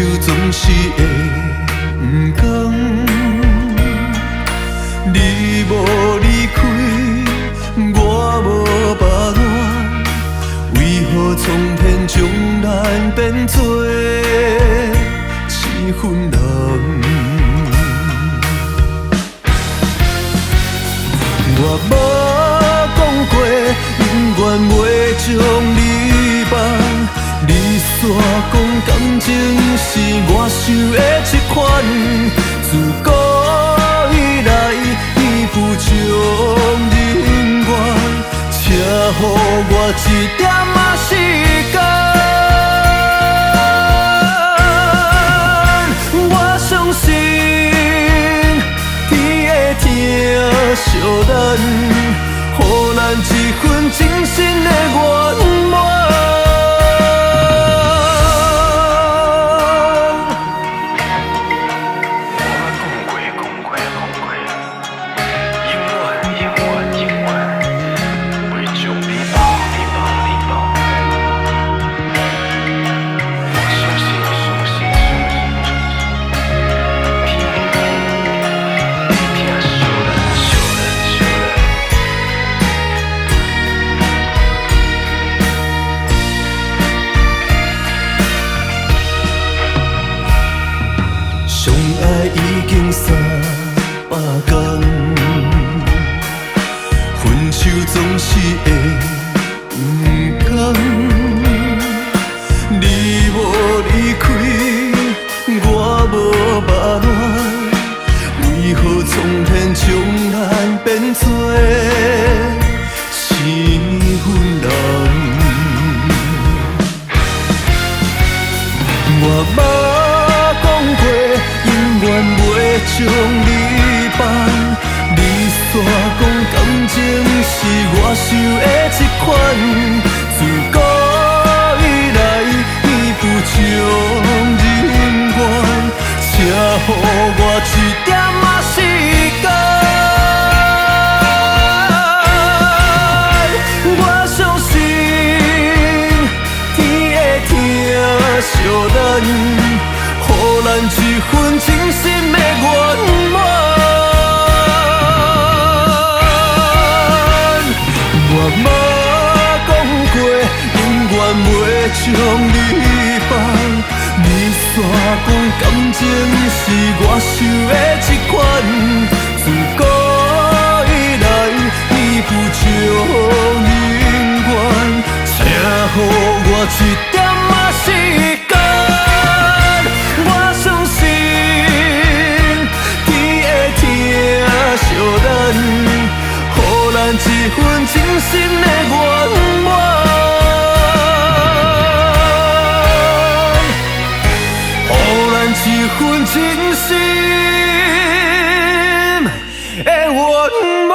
手總是會毋甘。你無離開，我無罷戀，為何蒼天將咱變做生分人？我無講過，永遠袂將你放。你煞講感情是我想的這款，自古以來天父將人緣，請予我一點仔時間。我相信天會疼惜咱，予咱一份真心的圓滿。我講過，講過，講過，永遠，永遠，永遠，袂將你放，你放，你放。我相信，相信，相信，天會疼惜咱，惜咱，惜咱。相愛已經300天，分手總是會毋甘。你無離開，我無罷戀，為何蒼天將咱變做生分人？我無講過，永遠袂將你放。你煞講感情是我想的這款，自古以來天父將人緣，請予我一點仔時間。我相信天會疼惜咱，予咱一份真心的圓滿。我無講過，永遠袂將你放。你煞講感情是我想的這款，自古以來天父將人緣，請予我一點仔時間。我相信天會疼惜咱，予咱一份真心的圓滿。予咱一份真心的圓滿。